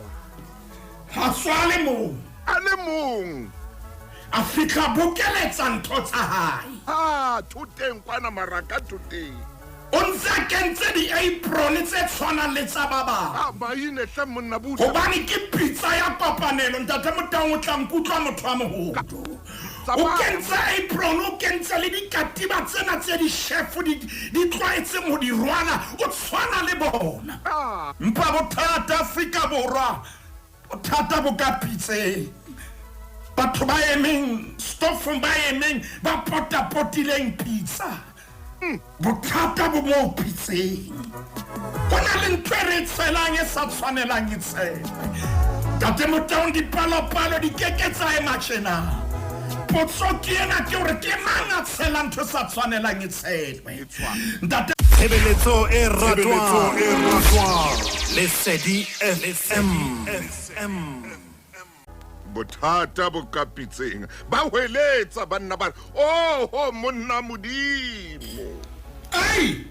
A tswa a le mong. A le mong. A fihla bokeletsa ntho tsa hae. Ha, thoteng kwana maraka thoteng. O ntse a kentse di-apron tse tshwanang le tsa ba bang. Ah, maine hle monna butle. Hobane ke pitsa ya kopanelo, Ntate Motaung, o tla nkutlwa motho wa moholo. O kentse apron, o kentse le dikatiba tsena tse di-chef di tlwaetseng ho di rwala, o tshwana le bona. Ah. Mpa bothata Afrika Borwa, bothata bo ka pitseng. Batho ba emeng stofong, ba emeng ba potapotileng pitsa. Bothata bo mo pitseng. Ho na le ntho e re e tshelang e sa tshwanelang e tshelwe. Ntate Motaung, dipalopalo di keke tsa ema tjena. Potso ke ena, ke hore ke mang a tshelang ntho e sa tshwanelang e tshelwe. Ntate Tshebeletso e ratwang. Lesedi FM. Bothata bo ka pitseng. Ba hweletsa banna ba re, oho monna Modimo. Ai!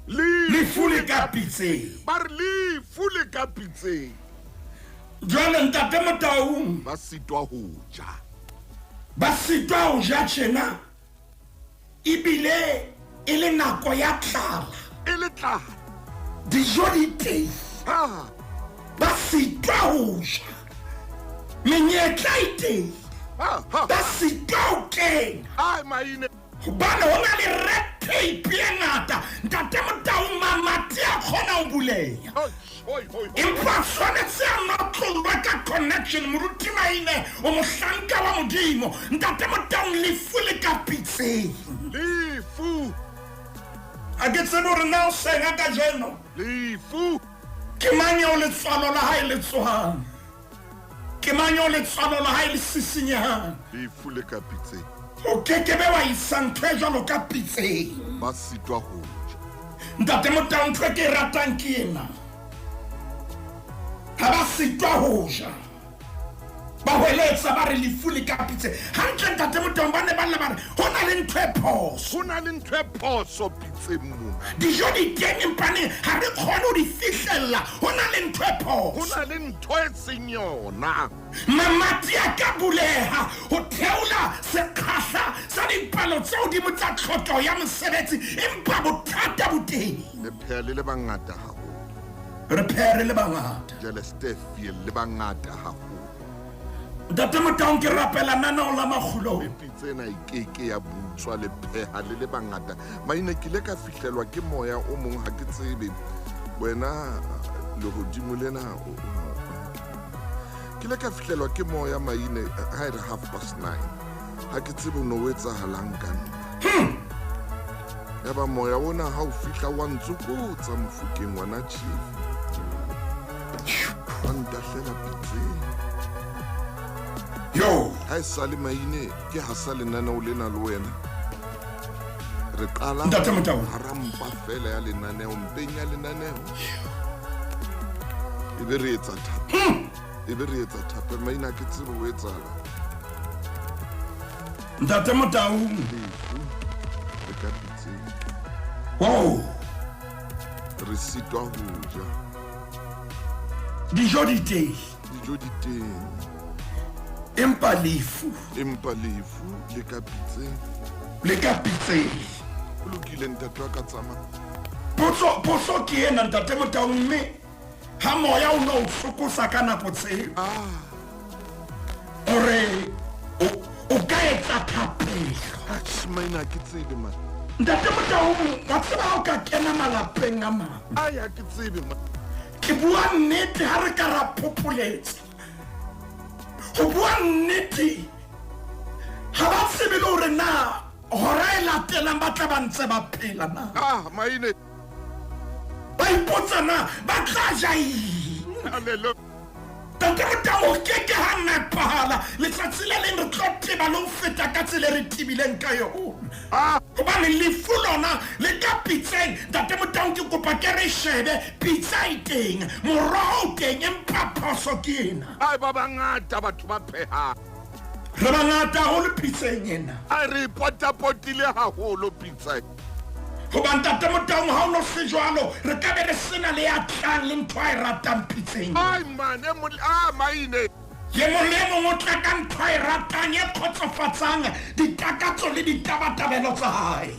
Lefu le ka pitseng. Ba re lefu le ka pitseng. Jwale Ntate Motaung, ba sitwa ho ja. Ba sitwa ho ja tjena. Ebile e le nako ya tlala. E le tlala. Dijo di teng. Ha. Ba sitwa ho ja. Menyetla e teng. Ha, ha. Ba sitwa ho kena. Ai, maine. Hobane ho na le red tape e ngata. Ntate Motaung, mamati a kgona ho buleha. Oi, oi, oi, oi. Empa tshwanetse a notlollwe ka connection. Moruti Maine, o mohlanka wa Modimo. Ntate Motaung, lefu le ka pitseng. Lefu. Ha ke tsebe hore na o senga kajeno. Lefu. Ke mang eo letswalo la hae le tsohang? Ke mang eo letswalo la hae le sisinyehang? Lefu le ka pitseng. O kekebe wa isa ntho e jwalo ka pitseng. Ba sitwa ho ja. Ntate Motaung, ntho e ke e ratang ke ena. Ha ba sitwa ho ja, ba hweletsa ba re lefu le ka pitseng. Hantle Ntate Motaung, ba ne ba lla ba re ho na le ntho e phoso. Ho na le ntho e phoso pitseng mona. Dijo di teng empa ha re kgone ho di fihlella. Ho na le ntho e phoso. Ho na le ntho e seng yona. Mamati a ka buleha ho theola sekgahla sa dipalo tse hodimo tsa tlhokeho ya mosebetsi, empa bothata bo teng. Le pheha le le bangata haholo. Re pheha re le bangata. Jwale Steffiel le bangata haholo. Ntate Motaung, ke rapela nanao la makgulong. Le pitsa ena e keke ya butswa, le pheha le le bangata. Maine, ke ile ka fihlelwa ke moya o mong, ha ke tsebe. Wena lehodimo lena, ke ile ka fihlelwa ke moya maine ha e re 9:30. Ha ke tsebe o no o etsahalang ka nna. Yaba moya ona ha o fihla wa ntsokotsa mofokeng ngwana chief. Wa ntahlela pitseng. Yo. Ha e sale maine, ke ha sa lenaneo lena le wena. Re qala Ntate Motaung. hara mpa fela ya lenaneo, mpeng ya lenaneo. E be re etsa thapelo. E be re etsa thapelo. Maine, ha ke tsebe ho etsahala. Ntate Motaung. Lefu le ka pitseng. Wow. Re sitwa ho ja. Dijo di teng. Dijo di teng. Empa lefu. Empa lefu le ka pitseng. Le ka pitseng. Ho lokile ntate wa ka tsamaya. Potso potso ke ena ntate Motaung mme ha moya o ne o tshokosa ka nako tseo hore o o ka etsa thapelo. Atjhe maina ha ke tsebe man. Ntate Motaung wa tseba ha o ka kena malapeng a mang. Ai ha ke tsebe man. Ke bua nnete ha re ka ra phopholetsa. Ho bua nnete ha ba tsebe le hore na hora e latelang ba tla ba ntse ba phela na. Ah maine. Ba ipotsa na ba tla ja eng. Hallelujah. Ntate Motau ho ke ke ha nepahala letsatsi le leng re tlo teba le ho feta ka tsela e re tebileng ka yona. Ah. Hobane lefu lona le ka pitseng. Ntate Motau ke kopa ke re shebe pitsa e teng, moroho o teng empa phoso ke ena. Ai ba bangata batho ba phehang. Re bangata haholo pitseng ena. Ai re e potapotile haholo pitsa. Hoba Ntate Motaung ha o no se jwalo re ka be re sena le ya tlang le ntho a e ratang pitseng. Ai man e mong ah maine. E mong le e mong o tla ka ntho a e ratang e kgotsofatsang ditakatso le ditabatabelo tsa hae.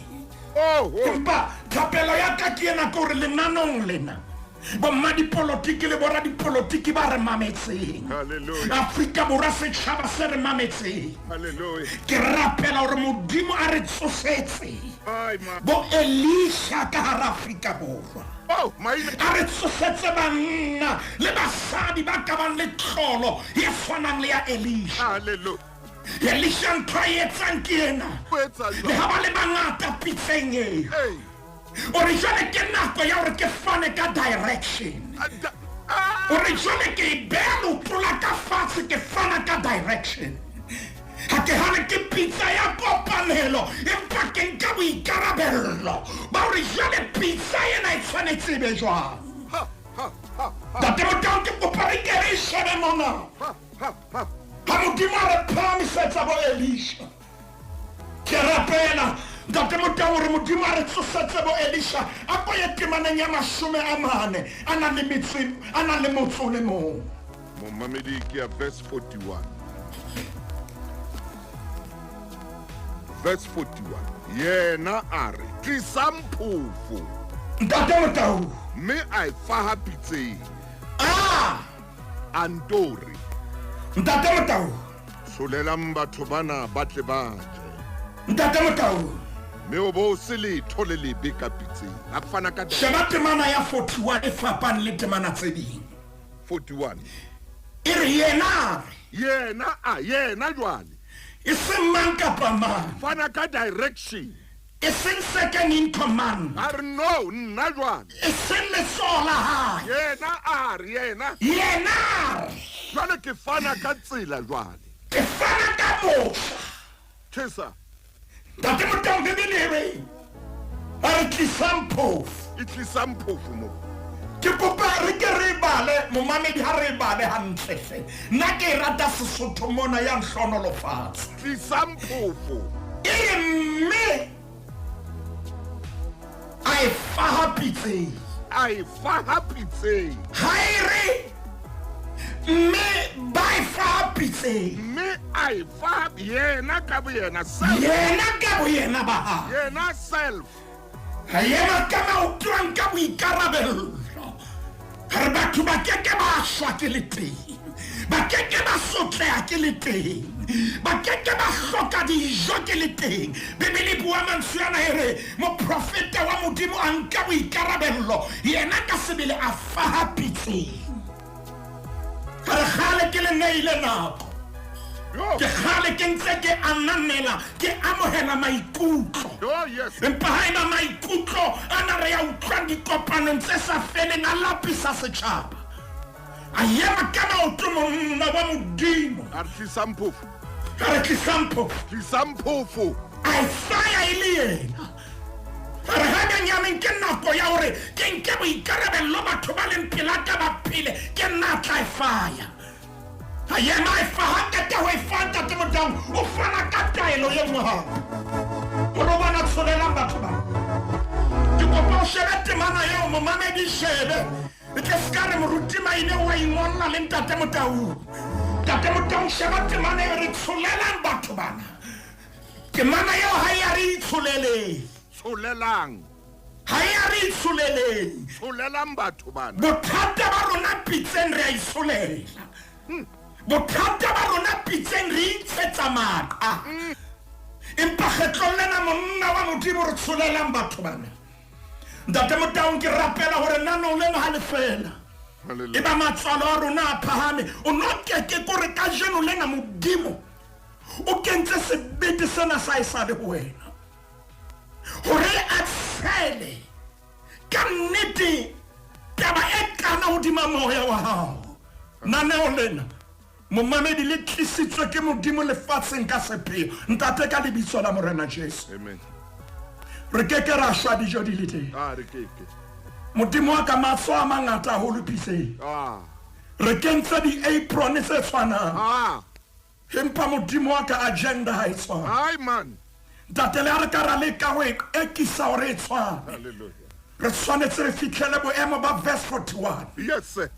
Oh, oh. Empa thapelo ya ka ke ena ke hore lenanong lena bommadipolotiki le boradipolotiki ba re mametseng, Hallelujah. Afrika Borwa setjhaba se re mametseng, Hallelujah. ke rapela hore Modimo a re tsosetse Ai ma. bo Elisha ka hara Afrika Borwa. Oh, maine. A re tsosetse banna le basadi ba ka bang le tlholo e tshwanang le ya Elisha. Hallelujah. Elisha ntho a e etsang ke ena. O etsa Le jwang? ha ba le bangata pitseng eo. Hey. O re jwale ke nako ya hore ke fane ka direction. Ah! O re jwale ke e beha leoto la ka fatshe ke fana ka direction. Ha ke hane ke pitsa ya kopanelo empa ke nka boikarabello ba hore jwale pitsa ena e tshwanetse e be jwang. Ha, ha, ha, ha, Ntate Motaung ke kopa re ke re e shebe mona. ha, ha, ha. Ha Modimo a re phahamisetsa bo Elisha. Ke rapela Ntate Motau hore Modimo a re tsosetse bo Elisha a ko ye temaneng ya 40 a nang le metso a nang le motso o le mong. Momamedi ke ya verse 41. Verse 41. Yena a re, tlisang phofo. Ntate Motau. Mme a e faha pitseng. Ah! A nto re, Ntate Motau. Tsholelang batho bana ba tle ba je. Ntate Motau. Mme o bo se letho le lebe ka pitseng. A fana ka Sheba temana ya 41 e fapang le temana tse ding. 41. E re yena a re. Yena a yena jwale. E seng mang kapa mang. Fana ka direction. E seng second in command. A re no, nna jwale. E seng letsoho la hae. Yena a re yena. Yena a re. Jwale ke fana ka tsela jwale. Ke fana ka motjha. Tjhesa. Ntate Motaung Bibele e re a re tlisang phofo. E tlisang phofo mo. Ke kopa re ke re e bale momamedi ha re e bale hantle hle. Nna ke e rata Sesotho mona ya nhlohonolofatsa. Tlisang phofo. E re mme a e faha pitseng. A e faha pitseng. Ha e re mme ba e faha pitseng. Mme a e faha yena ka boyena self. Yena ka boyena ba hae. Yena self. Ha yena ka maoto a nka boikarabello. Re batho ba ke ke ba shwa ke le teng. Ba ke ke ba sotleha ke le teng. Ba ke ke ba hloka dijo ke le teng. Bibele e bua mantswe ana e re moprofeta wa Modimo a nka boikarabello yena ka sebele a faha pitseng. Re kgale ke le neile nako. Ke kgale ke ntse ke ananela ke amohela maikutlo. Oh, yes. Empa haeba maikutlo ana re ya utlwang dikopanong tse sa feleng a lapisa setjhaba. A ema ka maoto monna wa Modimo. A re tlisang phofo. A re tlisang phofo. Tlisang phofo. A e faya e le yena. A re ha benyaneng ke nako ya hore ke nke boikarabello batho ba leng pela ka ba phele ke nna a tla e faya. A yena e fa ha qeta ho e fa Ntate Motaung o fana ka taelo e nngwe hape. Hore o bona tsholelang batho ba. Ke kopa o shebe temana eo momamedi shebe. E tle se ka re moruti Maine wa ingolla le Ntate Motaung. Ntate Motaung sheba temana eo re tsholelang batho bana. Temana eo ha e a re itsholeleng. Tsholelang. Ha e a re itsholeleng. Tsholelang batho bana. Bothata ba rona pitseng re a itsholela. Bothata ba rona pitseng re intshetsa maqa. Empa kgetlong lena monna wa Modimo re tsholelang batho bana. Ntate Motaung, ke rapela hore nanong lena ha le fela e ba matswalo a rona a phahame. O no keke kore kajeno lena Modimo o kentse sebete sena sa e sale ho wena hore a tshele ka nnete taba e kana hodima moya wa hao. Naneo lena momamedi le tlisitswe ke Modimo lefatsheng ka sepheo. Ntate, ka lebitso la Morena Jesu, Amen. re ke ke ra shwa dijo di le teng. Ah, re keke. Modimo wa ka, matsoho a mangata haholo pitseng. Re kentse di-apron tse tshwanang, empa Modimo wa ka, agenda ha e tshwane. Ai man. Ntate, le ha re ka ra leka ho e ekisa hore e tshwane, Hallelujah. re tshwanetse re fitlhele boemo ba verse 41 Yes, sir.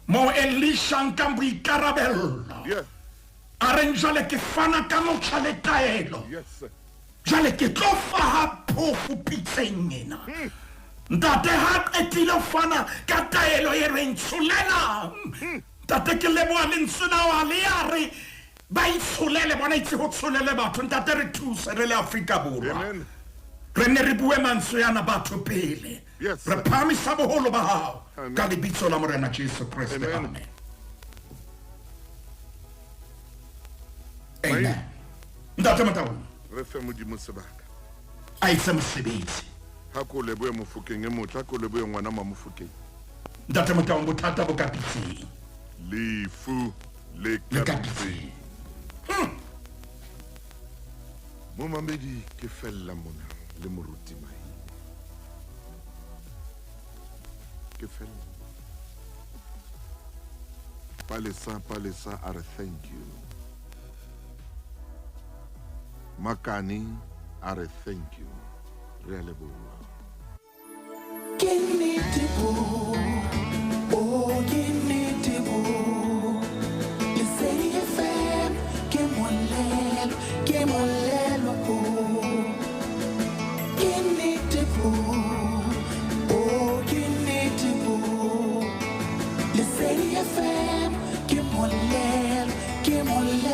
moo Elisha nkang boikarabello. A reng jwale ke fana ka motjha le taelo. Yes, sir. Jwale ke tlo faha phofo pitseng ena. Ntate, ha qetile ho fana ka taelo e reng tsholelang, ntate, ke leboha lentswe la wa le ya re ba itsholele bona, itse ho tsholele batho. Ntate, re thuse re le Afrika Borwa, Amen. re ne re bue mantswe ana batho pele. Yes, Re sir. phahamisa boholo ba hao Amen. ka lebitso la Morena Jesu Kreste. Amen. Amen, amen. Ntate Motaung, Re fe Modimo sebaka. A etse mosebetsi. Ha ko lebohe Mofokeng e motle, ha ko lebohe ngwana Mamofokeng. Ntate Motaung, bothata bo ka pitseng. Lefu le Le ka ka pitseng. Momamedi, ke fella mona le moruti Maine. Ke fella. Palesa, Palesa a re thank you. Makani a re thank you. Re a leboha. Ke nnete bo, oh ke nnete bo. Lesedi FM ke molelo, ke molelo bo. Ke nnete bo, oh ke nnete bo. Lesedi FM ke molelo, ke molelo.